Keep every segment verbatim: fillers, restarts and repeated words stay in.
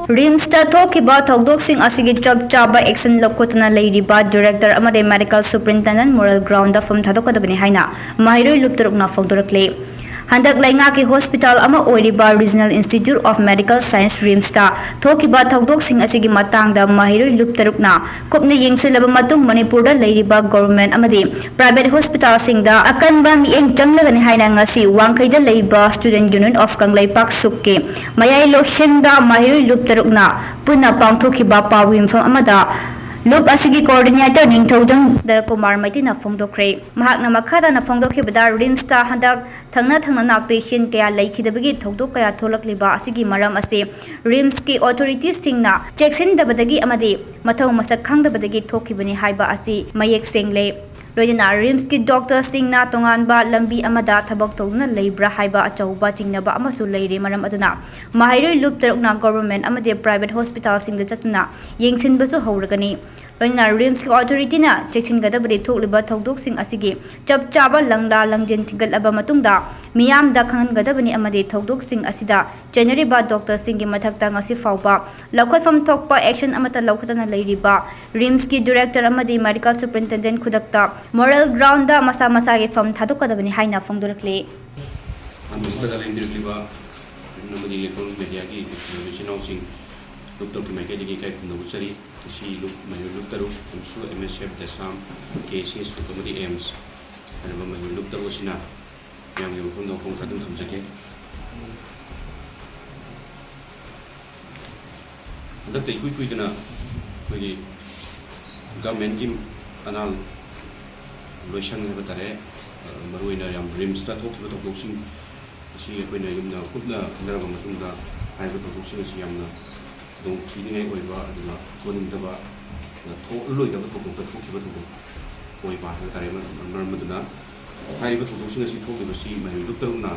ꯔꯤꯝꯁꯇ ꯊꯣꯛꯈꯤꯕ ꯊꯧꯗꯣꯛꯁꯤꯡ ꯑꯁꯤꯒꯤ ꯆꯞ ꯆꯥꯕ action ꯂꯧꯈꯠꯇꯨꯅ ꯂꯩꯔꯤꯕ director ꯑꯃꯗꯤ medical superintendent moral groundꯗ ꯐꯝ ꯊꯥꯗꯣꯛꯀꯗꯕꯅꯤ ꯍꯥꯏꯅ ꯃꯍꯩꯔꯣꯏ ꯂꯨꯞ ꯇꯔꯨꯛꯅ ꯐꯣꯡꯗꯣꯔꯛꯂꯤ꯫ ꯍꯟꯗꯛ ꯂꯩꯉꯥꯛꯀꯤ hospital ꯑꯃ ꯑꯣꯏꯔꯤꯕ Regional Institute of Medical Science, RIMSꯇ ꯊꯣꯛꯈꯤꯕ ꯊꯧꯗꯣꯛꯁꯤꯡ ꯑꯁꯤꯒꯤ ꯃꯇꯥꯡꯗ ꯃꯍꯩꯔꯣꯏ ꯂꯨꯞ ꯇꯔꯨꯛꯅ ꯀꯨꯞꯅ ꯌꯦꯡꯁꯤꯜꯂꯕ ꯃꯇꯨꯡ ꯃꯅꯤꯄꯨꯔꯗ ꯂꯩꯔꯤꯕ government ꯑꯃꯗꯤ private hospitalꯁꯤꯡꯗ ꯑꯀꯟꯕ ꯃꯤꯠꯌꯦꯡ ꯆꯪꯂꯒꯅꯤ ꯍꯥꯏꯅ ꯉꯁꯤ ꯋꯥꯡꯈꯩꯗ ꯂꯩꯕ Student Union of ꯀꯪꯂꯩꯄꯥꯛ ꯁꯨꯛꯀꯤ ꯃꯌꯥꯏ ꯂꯣꯏꯁꯪꯗ ꯃꯍꯩꯔꯣꯏ ꯂꯨꯞ ꯇꯔꯨꯛꯅ ꯄꯨꯟꯅ ꯄꯥꯡꯊꯣꯛꯈꯤꯕ ꯄꯥꯎꯒꯤ ꯃꯤꯐꯝ ꯑꯃꯗ ꯂꯨꯞ ꯑꯁꯤꯒꯤ coordinator ꯅꯤꯡꯊꯧꯖꯝ ꯗꯔꯀꯨꯃꯥꯔ ꯃꯩꯇꯩꯅ ꯐꯣꯡꯗꯣꯛꯈ꯭ꯔꯦ꯫ ꯃꯍꯥꯛꯅ ꯃꯈꯥ ꯇꯥꯅ ꯐꯣꯡꯗꯣꯛꯈꯤꯕꯗ, RIMSꯇ ꯍꯟꯗꯛ ꯊꯪꯅ ꯊꯪꯅꯅ patient ꯀꯌꯥ ꯂꯩꯈꯤꯗꯕꯒꯤ ꯊꯧꯗꯣꯛ ꯀꯌꯥ ꯊꯣꯛꯂꯛꯂꯤꯕ ꯑꯁꯤꯒꯤ ꯃꯔꯝ ꯑꯁꯤ RIMSꯀꯤ authorityꯁꯤꯡꯅ ꯆꯦꯛꯁꯤꯟꯗꯕꯗꯒꯤ ꯑꯃꯗꯤ ꯃꯊꯧ ꯃꯁꯛ ꯈꯪꯗꯕꯗꯒꯤ ꯊꯣꯛꯈꯤꯕꯅꯤ ꯍꯥꯏꯕ ꯑꯁꯤ ꯃꯌꯦꯛ ꯁꯦꯡꯂꯦ꯫ ꯂꯣꯏꯅꯅ RIMSꯀꯤ doctorꯁꯤꯡꯅ ꯇꯣꯉꯥꯟꯕ ꯂꯝꯕꯤ ꯑꯃꯗ ꯊꯕꯛ ꯇꯧꯗꯨꯅ ꯂꯩꯕ꯭ꯔꯥ ꯍꯥꯏꯕ ꯑꯆꯧꯕ ꯆꯤꯡꯅꯕ ꯑꯃꯁꯨ ꯂꯩꯔꯦ꯫ ꯃꯔꯝ ꯑꯗꯨꯅ ꯃꯍꯩꯔꯣꯏ ꯂꯨꯞ ꯇꯔꯨꯛꯅ government ꯑꯃꯗꯤ private hospitalꯁꯤꯡꯗ ꯆꯠꯇꯨꯅ ꯌꯦꯡꯁꯤꯟꯕꯁꯨ ꯍꯧꯔꯒꯅꯤ꯫ ꯂꯣꯏꯅꯅ RIMSꯀꯤ authorityꯅ ꯆꯦꯛꯁꯤꯟꯒꯗꯕꯗꯤ ꯊꯣꯛꯂꯤꯕ ꯊꯧꯗꯣꯛꯁꯤꯡ ꯑꯁꯤꯒꯤ ꯆꯞ ꯆꯥꯕ ꯂꯪꯂꯥ ꯂꯪꯖꯦꯟ ꯊꯤꯒꯠꯂꯕ ꯃꯇꯨꯡꯗ ꯃꯤꯌꯥꯝꯗ ꯈꯪꯍꯟꯒꯗꯕꯅꯤ ꯑꯃꯗꯤ ꯊꯧꯗꯣꯛꯁꯤꯡ ꯑꯁꯤꯗ ꯆꯦꯟꯅꯔꯤꯕ doctorꯁꯤꯡꯒꯤ ꯃꯊꯛꯇ ꯉꯁꯤ ꯐꯥꯎꯕ ꯂꯧꯈꯠꯐꯝ ꯊꯣꯛꯄ action ꯑꯃꯠꯇ ꯂꯧꯈꯠꯇꯅ ꯂꯩꯔꯤꯕ RIMSꯀꯤ director ꯑꯃꯗꯤ medical superintendent ꯈꯨꯗꯛꯇ moral groundꯗ ꯃꯁꯥ ꯃꯁꯥꯒꯤ ꯐꯝ ꯊꯥꯗꯣꯛꯀꯗꯕꯅꯤ ꯍꯥꯏꯅ ꯐꯣꯡꯗꯣꯔꯛꯂꯤ꯫ ꯑꯍꯥꯟꯕ ꯃꯛꯇꯗ ꯂꯦꯡꯕꯤꯔꯛꯂꯤꯕ print ꯑꯃꯗꯤ electronic mediaꯒꯤ ꯏꯆꯤꯜ ꯏꯅꯥꯎꯁꯤꯡ, ꯂꯨꯞ ꯇꯔꯨꯛꯀꯤ ꯃꯥꯏꯀꯩꯗꯒꯤ ꯏꯀꯥꯏ ꯈꯨꯝꯅꯕ ꯎꯠꯆꯔꯤ꯫ ꯉꯁꯤ ꯂꯨꯞ ꯃꯍꯩꯔꯣꯏ ꯂꯨꯞ ꯇꯔꯨꯛ, ꯑꯝꯁꯨ, MSF, ꯗꯦꯁꯥꯝ, KCS ꯂꯨꯞ ꯑꯃꯗꯤ AIIMS ꯍꯥꯏꯔꯤꯕ ꯃꯍꯩꯔꯣꯏ ꯂꯨꯞ ꯇꯔꯨꯛ ꯑꯁꯤꯅ ꯃꯌꯥꯝꯒꯤ ꯃꯐꯝꯗ ꯋꯥꯐꯝ ꯈꯔꯗꯪ ꯊꯝꯖꯒꯦ꯫ ꯍꯟꯗꯛꯇ ꯏꯀꯨꯏ ꯀꯨꯏꯗꯅ ꯑꯩꯈꯣꯏꯒꯤ governmentꯀꯤ ꯑꯅꯥ ꯂꯣꯏꯁꯪ ꯍꯥꯏꯕ ꯇꯥꯔꯦ, ꯑ, ꯃꯔꯨꯑꯣꯏꯅ ꯌꯥꯝ RIMSꯇ ꯊꯣꯛꯈꯤꯕ ꯊꯧꯗꯣꯛꯁꯤꯡ ꯑꯁꯤ ꯑꯩꯈꯣꯏꯅ ꯌꯨꯝꯗ ꯀꯨꯞꯅ ꯈꯟꯅꯔꯕ ꯃꯇꯨꯡꯗ, ꯍꯥꯏꯔꯤꯕ ꯊꯧꯗꯣꯛꯁꯤꯡ ꯑꯁꯤ ꯌꯥꯝꯅ ꯈꯨꯗꯣꯡ ꯊꯤꯅꯤꯡꯉꯥꯏ ꯑꯣꯏꯕ, ꯑꯗꯨꯒ ꯊꯣꯛꯍꯟꯅꯤꯡꯗꯕ, ꯑꯗꯨꯒ ꯊꯣꯛꯂꯔꯣꯏꯗꯕ ꯊꯧꯗꯣꯛꯇ ꯊꯣꯛꯈꯤꯕ ꯊꯧꯗꯣꯛ ꯑꯣꯏꯕ ꯍꯥꯏꯕ ꯇꯥꯔꯦ꯫ ꯃꯔꯝ, ꯃꯔꯝ ꯑꯗꯨꯅ ꯍꯥꯏꯔꯤꯕ ꯊꯧꯗꯣꯛꯁꯤꯡ ꯑꯁꯤ ꯊꯣꯛꯂꯤꯕꯁꯤ ꯃꯍꯩꯔꯣꯏ ꯂꯨꯞ ꯇꯔꯨꯛꯅ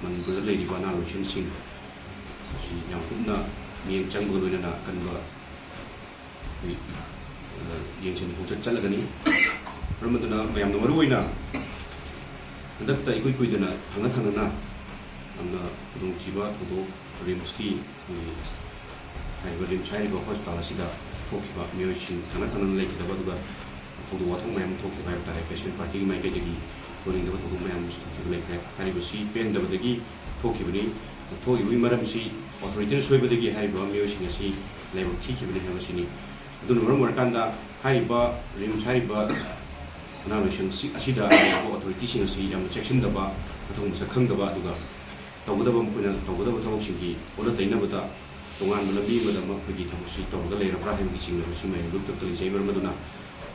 ꯃꯅꯤꯄꯨꯔꯗ ꯂꯩꯔꯤꯕ ꯑꯅꯥ ꯂꯣꯏꯁꯪꯁꯤꯡ ꯑꯁꯤ ꯌꯥꯝ ꯀꯨꯞꯅ ꯃꯤꯠꯌꯦꯡ ꯆꯪꯕꯒ ꯂꯣꯏꯅꯅ ꯑꯀꯟꯕ ꯑꯩꯈꯣꯏ, ꯑ, ꯌꯦꯡꯁꯤꯟ ꯈꯣꯡꯆꯠ ꯆꯠꯂꯒꯅꯤ꯫ ꯃꯔꯝ ꯑꯗꯨꯅ ꯃꯌꯥꯝꯅ ꯃꯔꯨꯑꯣꯏꯅ ꯍꯟꯗꯛꯇ ꯏꯀꯨꯏ ꯀꯨꯏꯗꯅ ꯊꯪꯅ ꯊꯪꯅꯅ ꯌꯥꯝꯅ ꯈꯨꯗꯣꯡꯊꯤꯕ ꯊꯧꯗꯣꯛ RIMSꯀꯤ ꯑꯩꯈꯣꯏꯒꯤ ꯍꯥꯏꯔꯤꯕ ꯔꯤꯝꯁ ꯍꯥꯏꯔꯤꯕ ꯍꯣꯁꯄꯤꯇꯥꯜ ꯑꯁꯤꯗ ꯊꯣꯛꯈꯤꯕ ꯃꯤꯑꯣꯏꯁꯤꯡ ꯊꯪꯅ ꯊꯪꯅꯅ ꯂꯩꯈꯤꯗꯕ, ꯑꯗꯨꯒ ꯊꯧꯗꯣꯛ ꯋꯥꯊꯣꯛ ꯃꯌꯥꯝ ꯑꯃ ꯊꯣꯛꯈꯤꯕ ꯍꯥꯏꯕ ꯇꯥꯔꯦ꯫ ꯄꯦꯁꯦꯟ ꯄꯥꯔꯇꯤꯒꯤ ꯃꯥꯏꯀꯩꯗꯒꯤ ꯌꯥꯅꯤꯡꯗꯕ ꯊꯧꯗꯣꯛ ꯃꯌꯥꯝ ꯑꯃꯁꯨ ꯊꯣꯛꯈꯤꯕ ꯂꯩꯈ꯭ꯔꯦ꯫ ꯍꯥꯏꯔꯤꯕꯁꯤ ꯄꯦꯟꯗꯕꯗꯒꯤ ꯊꯣꯛꯈꯤꯕꯅꯤ꯫ ꯊꯣꯛꯈꯤꯕꯒꯤ ꯃꯔꯝꯁꯤ ꯑꯣꯊꯣꯔꯤꯇꯤꯅ ꯁꯣꯏꯕꯗꯒꯤ ꯍꯥꯏꯔꯤꯕ ꯃꯤꯑꯣꯏꯁꯤꯡ ꯑꯁꯤ ꯂꯥꯏꯕꯛ ꯊꯤꯈꯤꯕꯅꯤ ꯍꯥꯏꯕꯁꯤꯅꯤ꯫ ꯑꯗꯨꯅ ꯃꯔꯝ ꯑꯣꯏꯔꯀꯥꯟꯗ ꯍꯥꯏꯔꯤꯕ ꯔꯤꯝꯁ ꯍꯥꯏꯔꯤꯕ ꯃꯅꯥ ꯂꯣꯏꯁꯪ ꯑꯁꯤ-, ꯑꯁꯤꯗ ꯂꯩꯔꯤꯕ ꯑꯣꯊꯣꯔꯤꯇꯤꯁꯤꯡ ꯑꯁꯤ ꯌꯥꯝꯅ ꯆꯦꯛꯁꯤꯟꯗꯕ, ꯃꯊꯣꯡ ꯃꯁꯛ ꯈꯪꯗꯕ, ꯑꯗꯨꯒ ꯇꯧꯒꯗꯕ, ꯃꯈꯣꯏꯅ ꯇꯧꯒꯗꯕ ꯊꯕꯛꯁꯤꯡꯒꯤ ꯑꯣꯟꯅ ꯇꯩꯅꯕꯗ ꯇꯣꯉꯥꯟꯕ ꯂꯝꯕꯤ ꯑꯃꯗ ꯃꯈꯣꯏꯒꯤ ꯊꯕꯛꯁꯤ ꯇꯧꯔꯒ ꯂꯩꯔꯕ꯭ꯔꯥ ꯍꯥꯏꯕꯒꯤ ꯆꯤꯡꯅꯕꯁꯤ ꯃꯌꯥꯝ ꯂꯨꯞꯇ ꯂꯩꯖꯩ꯫ ꯃꯔꯝ ꯑꯗꯨꯅ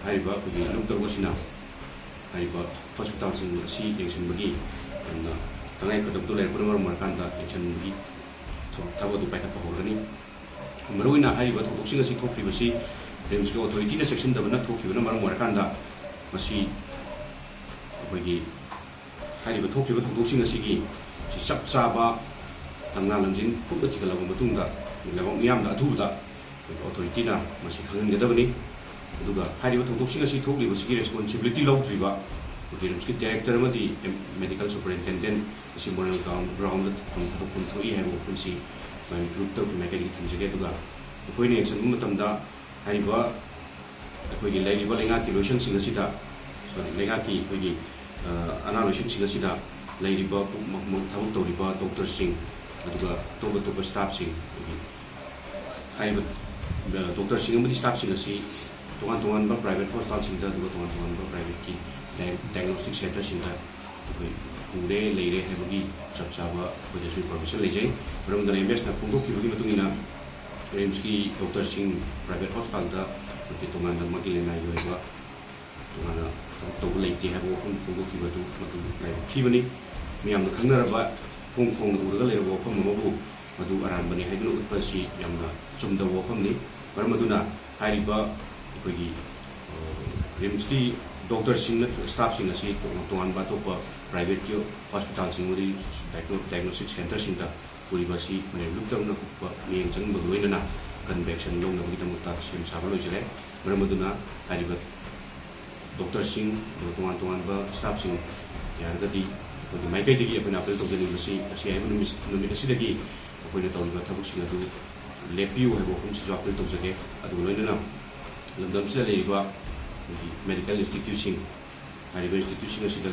ꯍꯥꯏꯔꯤꯕ ꯑꯩꯈꯣꯏꯒꯤ ꯂꯨꯞ ꯇꯔꯨꯛ ꯑꯁꯤꯅ ꯍꯥꯏꯔꯤꯕ ꯍꯣꯁꯄꯤꯇꯥꯜꯁꯤꯡ ꯑꯁꯤ ꯌꯦꯡꯁꯤꯟꯕꯒꯤ ꯌꯥꯝꯅ ꯇꯉꯥꯏ ꯐꯗꯕꯗꯨ ꯂꯩꯔꯛꯄꯅ ꯃꯔꯝ ꯑꯣꯏꯔꯀꯥꯟꯗ ꯌꯦꯡꯁꯤꯟꯕꯒꯤ ꯊꯕꯛ ꯑꯗꯨ ꯄꯥꯏꯈꯠꯄ ꯍꯧꯔꯒꯅꯤ꯫ ꯃꯔꯨꯑꯣꯏꯅ ꯍꯥꯏꯔꯤꯕ ꯊꯧꯗꯣꯛꯁꯤꯡ ꯑꯁꯤ ꯊꯣꯛꯈꯤꯕꯁꯤ ꯔꯤꯝꯁꯀꯤ ꯑꯣꯊꯣꯔꯤꯇꯤꯅ ꯆꯦꯛꯁꯤꯟꯗꯕꯅ ꯊꯣꯛꯈꯤꯕꯅ ꯃꯔꯝ ꯑꯣꯏꯔꯀꯥꯟꯗ ꯃꯁꯤ ꯑꯩꯈꯣꯏꯒꯤ ꯍꯥꯏꯔꯤꯕ ꯊꯣꯛꯈꯤꯕ ꯊꯧꯗꯣꯛꯁꯤꯡ ꯑꯁꯤꯒꯤ ꯆꯞ ꯆꯥꯕ ꯂꯝꯅꯥ ꯂꯝꯖꯤꯡ ꯀꯨꯞꯅ ꯊꯤꯒꯠꯂꯕ ꯃꯇꯨꯡꯗ ꯂꯩꯕꯥꯛ ꯃꯤꯌꯥꯝꯗ ꯑꯊꯨꯕꯗ ꯑꯣꯊꯣꯔꯤꯇꯤꯅ ꯃꯁꯤ ꯈꯪꯍꯟꯒꯗꯕꯅꯤ꯫ ꯑꯗꯨꯒ ꯍꯥꯏꯔꯤꯕ ꯊꯧꯗꯣꯛꯁꯤꯡ ꯑꯁꯤ ꯊꯣꯛꯂꯤꯕꯁꯤꯒꯤ ꯔꯦꯁꯄꯣꯟꯁꯤꯕꯤꯂꯤꯇꯤ ꯂꯧꯗ꯭ꯔꯤꯕ ꯑꯩꯈꯣꯏꯒꯤ ꯔꯤꯝꯁꯀꯤ ꯗꯥꯏꯔꯦꯛꯇꯔ ꯑꯃꯗꯤ ꯃꯦꯗꯤꯀꯦꯜ ꯁꯨꯄꯔꯤꯟꯇꯦꯟꯗꯦꯟ ꯑꯁꯤ ꯃꯣꯔꯦꯜ ꯒ꯭ꯔꯥꯎꯟ, ꯒ꯭ꯔꯥꯎꯟꯗ ꯊꯝ-, ꯊꯕꯛ ꯄꯥꯡꯊꯣꯛꯏ ꯍꯥꯏꯕ ꯋꯥꯐꯝꯁꯤ ꯃꯥꯒꯤ ꯒ꯭ꯔꯨꯞ ꯇꯔꯨꯛꯀꯤ ꯃꯥꯏꯀꯩꯗꯒꯤ ꯊꯝꯖꯒꯦ꯫ ꯑꯗꯨꯒ ꯑꯩꯈꯣꯏꯅ ꯌꯦꯡꯁꯤꯟꯕ ꯃꯇꯝꯗ ꯍꯥꯏꯔꯤꯕ ꯑꯩꯈꯣꯏꯒꯤ ꯂꯩꯔꯤꯕ ꯂꯩꯉꯥꯛꯀꯤ ꯂꯣꯏꯁꯪꯁꯤꯡ ꯑꯁꯤꯗ, ꯁꯣꯔꯤ, ꯂꯩꯉꯥꯛꯀꯤ ꯑꯩꯈꯣꯏꯒꯤ, ꯑ, ꯑꯅꯥ ꯂꯣꯏꯁꯪꯁꯤꯡ ꯑꯁꯤꯗ ꯂꯩꯔꯤꯕ ꯄꯨ-, ꯃ-, ꯃ-, ꯊꯕꯛ ꯇꯧꯔꯤꯕ ꯗꯣꯛꯇꯔꯁꯤꯡ, ꯑꯗꯨꯒ ꯑꯇꯣꯞ ꯑꯇꯣꯞꯄ ꯁ꯭ꯇꯥꯐꯁꯤꯡ, ꯑꯩꯈꯣꯏꯒꯤ ꯍꯥꯏꯔꯤꯕ, ꯑ, ꯗꯣꯛꯇꯔꯁꯤꯡ ꯑꯃꯗꯤ ꯁ꯭ꯇꯥꯐꯁꯤꯡ ꯑꯁꯤ ꯇꯣꯉꯥꯟ ꯇꯣꯉꯥꯟꯕ ꯄ꯭ꯔꯥꯏꯚꯦꯠ ꯍꯣꯁꯄꯤꯇꯥꯜꯁꯤꯡꯗ, ꯑꯗꯨꯒ ꯇꯣꯉꯥꯟ ꯇꯣꯉꯥꯟꯕ ꯄ꯭ꯔꯥꯏꯚꯦꯠꯀꯤ ꯗꯥꯏ-, ꯗꯥꯏꯒꯅꯣꯁꯇꯤꯛ ꯁꯦꯟꯇꯔꯁꯤꯡꯗ ꯑꯩꯈꯣꯏ ꯄꯨꯔꯦ, ꯂꯩꯔꯦ ꯍꯥꯏꯕꯒꯤ ꯆꯞ ꯆꯥꯕ ꯑꯩꯈꯣꯏꯗꯁꯨ ꯏꯟꯐꯣꯔꯃꯦꯁꯟ ꯂꯩꯖꯩ꯫ ꯃꯔꯝ ꯑꯗꯨꯅ ꯑꯦꯝ ꯑꯦꯁꯅ ꯐꯣꯡꯗꯣꯛꯈꯤꯕꯒꯤ ꯃꯇꯨꯡ ꯏꯟꯅ ꯔꯤꯝꯁꯀꯤ ꯗꯣꯛꯇꯔꯁꯤꯡ ꯄ꯭ꯔꯥꯏꯚꯦꯠ ꯍꯣꯁꯄꯤꯇꯥꯜꯗ ꯑꯩꯈꯣꯏꯒꯤ ꯇꯣꯉꯥꯟꯅ ꯃꯥꯒꯤ ꯂꯅꯥꯏꯒꯤ ꯑꯣꯏꯕ ꯇꯣꯉꯥꯟꯅ ꯊꯕꯛ ꯇꯧꯕ ꯂꯩꯇꯦ ꯍꯥꯏꯕ ꯋꯥꯐꯝ ꯐꯣꯡꯗꯣꯛꯈꯤꯕ ꯑꯗꯨ ꯃꯗꯨ ꯂꯥꯏꯕꯛ ꯊꯤꯕꯅꯤ꯫ ꯃꯤꯌꯥꯝꯅ ꯈꯪꯅꯔꯕ, ꯏꯐꯣꯡ ꯐꯣꯡꯅ ꯎꯔꯒ ꯂꯩꯔꯕ ꯋꯥꯐꯝ ꯑꯃꯕꯨ ꯃꯗꯨ ꯑꯔꯥꯟꯕꯅꯤ ꯍꯥꯏꯗꯨꯅ ꯎꯠꯄ ꯑꯁꯤ ꯌꯥꯝꯅ ꯆꯨꯝꯗꯕ ꯋꯥꯐꯝꯅꯤ꯫ ꯃꯔꯝ ꯑꯗꯨꯅ ꯍꯥꯏꯔꯤꯕ ꯑꯩꯈꯣꯏꯒꯤ, ꯑ, ꯔꯤꯝꯁꯀꯤ ꯗꯣꯛꯇꯔꯁꯤꯡ ꯅꯠꯇ꯭ꯔꯒ ꯁ꯭ꯇꯥꯐꯁꯤꯡ ꯑꯁꯤ ꯇꯣꯉꯥꯟ ꯇꯣꯉꯥꯟꯕ ꯑꯇꯣꯞꯄ ꯄ꯭ꯔꯥꯏꯚꯦꯠꯀꯤ ꯍꯣꯁꯄꯤꯇꯥꯜꯁꯤꯡ ꯑꯃꯗꯤ ꯗꯥꯏꯒꯅꯣ-, ꯗꯥꯏꯒꯅꯣꯁꯇꯤꯛ ꯁꯦꯟꯇꯔꯁꯤꯡꯗ ꯄꯨꯔꯤꯕ ꯑꯁꯤ ꯃꯅꯤꯄꯨꯔ ꯂꯨꯞ ꯇꯔꯨꯛꯅ ꯀꯨꯞꯄ ꯃꯤꯠꯌꯦꯡ ꯆꯪꯕꯒ ꯂꯣꯏꯅꯅ ꯀꯟꯕ ꯑꯦꯛꯁꯟ ꯂꯧꯅꯕꯒꯤꯗꯃꯛꯇ ꯁꯦꯝ ꯁꯥꯕ ꯂꯣꯏꯖꯔꯦ꯫ ꯃꯔꯝ ꯑꯗꯨꯅ ꯍꯥꯏꯔꯤꯕ ꯗꯣꯛꯇꯔꯁꯤꯡ, ꯑꯗꯨꯒ ꯇꯣꯉꯥꯟ ꯇꯣꯉꯥꯟꯕ ꯁ꯭ꯇꯥꯐꯁꯤꯡ ꯌꯥꯔꯒꯗꯤ ꯑꯩꯈꯣꯏꯒꯤ ꯃꯥꯏꯀꯩꯗꯒꯤ ꯑꯩꯈꯣꯏꯅ ꯑꯄꯤꯜ ꯇꯧꯖꯅꯤꯡꯕꯁꯤ, ꯉꯁꯤ ꯍꯥꯏꯔꯤꯕ ꯅꯨꯃꯤꯠ, ꯅꯨꯃꯤꯠ ꯑꯁꯤꯗꯒꯤ ꯑꯩꯈꯣꯏꯅ ꯇꯧꯔꯤꯕ ꯊꯕꯛꯁꯤꯡ ꯑꯗꯨ ꯂꯦꯞꯄꯤꯌꯨ ꯍꯥꯏꯕ ꯋꯥꯐꯝꯁꯤꯁꯨ ꯑꯥꯄꯤꯜ ꯇꯧꯖꯒꯦ꯫ ꯑꯗꯨꯒ ꯂꯣꯏꯅꯅ ꯂꯝꯗꯝꯁꯤꯗ ꯂꯩꯔꯤꯕ ꯑꯩꯈꯣꯏꯒꯤ ꯃꯦꯗꯤꯀꯦꯜ ꯏꯟꯁꯇꯤꯇ꯭ꯌꯨꯠꯁꯤꯡ, ꯍꯥꯏꯔꯤꯕ ꯏꯟꯁꯇꯤꯇ꯭ꯌꯨꯠꯁꯤꯡ ꯑꯁꯤꯗ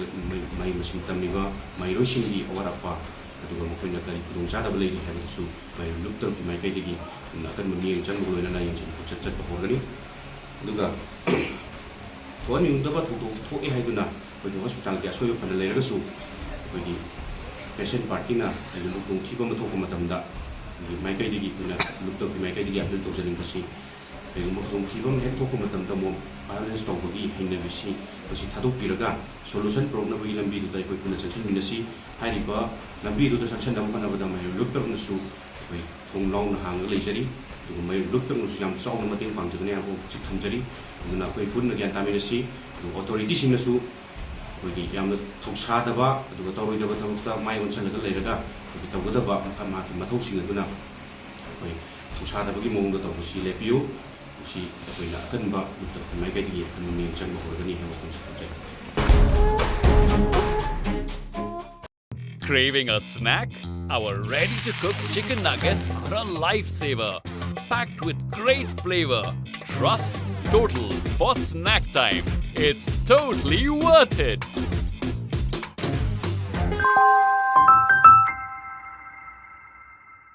ꯃꯍꯩ ꯃꯁꯤꯡ ꯇꯝꯂꯤꯕ ꯃꯍꯩꯔꯣꯏꯁꯤꯡꯒꯤ ꯑꯋꯥꯠ ꯑꯄꯥ, ꯑꯗꯨꯒ ꯃꯈꯣꯏꯅ ꯀꯔꯤ ꯈꯨꯗꯣꯡꯆꯥꯗꯕ ꯂꯩꯔꯤ ꯍꯥꯏꯕꯗꯨꯁꯨ ꯃꯍꯩꯔꯣꯏ ꯂꯨꯞ ꯇꯔꯨꯛꯀꯤ ꯃꯥꯏꯀꯩꯗꯒꯤ ꯑꯀꯟꯕ ꯃꯤꯠꯌꯦꯡ ꯆꯪꯕꯒ ꯂꯣꯏꯅꯅ ꯌꯦꯡꯁꯤꯟ ꯈꯣꯠꯆꯟ ꯆꯠꯄ ꯍꯧꯔꯒꯅꯤ꯫ ꯑꯗꯨꯒ ꯊꯣꯛꯍꯟꯅꯤꯡꯗꯕ ꯊꯧꯗꯣꯛ ꯊꯣꯛꯑꯦ ꯍꯥꯏꯗꯨꯅ ꯑꯩꯈꯣꯏꯒꯤ ꯍꯣꯁꯄꯤꯇꯥꯜꯒꯤ ꯑꯁꯣꯏꯕ ꯐꯅ ꯂꯩꯔꯒꯁꯨ, ꯑꯩꯈꯣꯏꯒꯤ ꯄꯦꯁꯦꯟ ꯄꯥꯔꯇꯤꯅ ꯀꯔꯤꯒꯨꯝꯕ ꯈꯨꯗꯣꯡꯊꯤꯕ ꯑꯃ ꯊꯣꯛꯄ ꯃꯇꯝꯗ, ꯑꯩꯈꯣꯏꯒꯤ ꯃꯥꯏꯀꯩꯗꯒꯤ ꯑꯩꯈꯣꯏꯅ ꯂꯨꯞ ꯇꯔꯨꯛꯀꯤ ꯃꯥꯏꯀꯩꯗꯒꯤ ꯑꯥꯄꯤꯜ ꯇꯧꯖꯅꯤꯡꯕꯁꯤ, ꯀꯔꯤꯒꯨꯝꯕ ꯈꯨꯗꯣꯡꯊꯤꯕ ꯑꯃ ꯍꯦꯛ ꯊꯣꯛꯄ ꯃꯇꯝꯗ ꯑꯃꯨꯛ ꯚꯥꯏꯑꯣꯂꯦꯟꯁ ꯇꯧꯕꯒꯤ ꯍꯩꯅꯕꯤꯁꯤ, ꯃꯁꯤ ꯊꯥꯗꯣꯛꯄꯤꯔꯒ ꯁꯣꯂꯨꯁꯟ ꯄꯨꯔꯛꯅꯕꯒꯤ ꯂꯝꯕꯤꯗꯨꯗ ꯑꯩꯈꯣꯏ ꯄꯨꯟꯅ ꯆꯪꯁꯤꯟꯃꯤꯟꯅꯁꯤ꯫ ꯍꯥꯏꯔꯤꯕ ꯂꯝꯕꯤꯗꯨꯗ ꯆꯪꯁꯤꯟꯅꯕ ꯍꯣꯠꯅꯕꯗ ꯃꯍꯩꯔꯣꯏ ꯂꯨꯞ ꯇꯔꯨꯛꯅꯁꯨ ꯑꯩꯈꯣꯏ ꯊꯣꯡ ꯂꯥꯎꯅ ꯍꯥꯡꯂꯒ ꯂꯩꯖꯔꯤ꯫ ꯑꯗꯨꯒ ꯃꯍꯩꯔꯣꯏ ꯂꯨꯞ ꯇꯔꯨꯛꯅꯁꯨ ꯌꯥꯝ ꯆꯥꯎꯅ ꯃꯇꯦꯡ ꯄꯥꯡꯖꯒꯅꯤ ꯍꯥꯏꯕ ꯋꯥꯐꯝꯁꯤ ꯊꯝꯖꯔꯤ꯫ ꯑꯗꯨꯅ ꯑꯩꯈꯣꯏ ꯄꯨꯟꯅ ꯒ꯭ꯌꯥꯟ ꯇꯥꯃꯤꯟꯅꯁꯤ꯫ ꯑꯗꯨꯒ ꯑꯣꯊꯣꯔꯤꯇꯤꯁꯤꯡꯅꯁꯨ ꯑꯩꯈꯣꯏꯒꯤ ꯌꯥꯝꯅ ꯊꯧꯁꯥꯗꯕ ꯑꯗꯨꯒ ꯇꯧꯔꯣꯏꯗꯕ ꯊꯕꯛꯇ ꯃꯥꯏ ꯑꯣꯟꯁꯤꯜꯂꯒ ꯂꯩꯔꯒ ꯑꯩꯈꯣꯏꯒꯤ ꯇꯧꯒꯗꯕ ꯃꯈꯥ ꯃꯍꯥꯛꯀꯤ ꯃꯊꯧꯁꯤꯡ ꯑꯗꯨꯅ ꯑꯩꯈꯣꯏ ꯊꯧꯁꯥꯗꯕꯒꯤ ꯃꯑꯣꯡꯗ ꯇꯧꯕꯁꯤ ꯂꯦꯞꯄꯤꯌꯨ꯫ ꯃꯁꯤ ꯑꯩꯈꯣꯏꯅ ꯑꯀꯟꯕ ꯂꯨꯞ ꯇꯔꯨꯛꯀꯤ ꯃꯥꯏꯀꯩꯗꯒꯤ ꯑꯀꯟꯕ ꯃꯤꯠꯌꯦꯡ ꯆꯪꯕ ꯍꯧꯔꯒꯅꯤ ꯍꯥꯏꯕ ꯋꯥꯐꯝꯁꯤ ꯊꯝꯖꯔꯤ꯫ Craving a snack? Our ready to cook chicken nuggets are a lifesaver. Packed with great flavor. Trust total for snack time. It's totally worth it.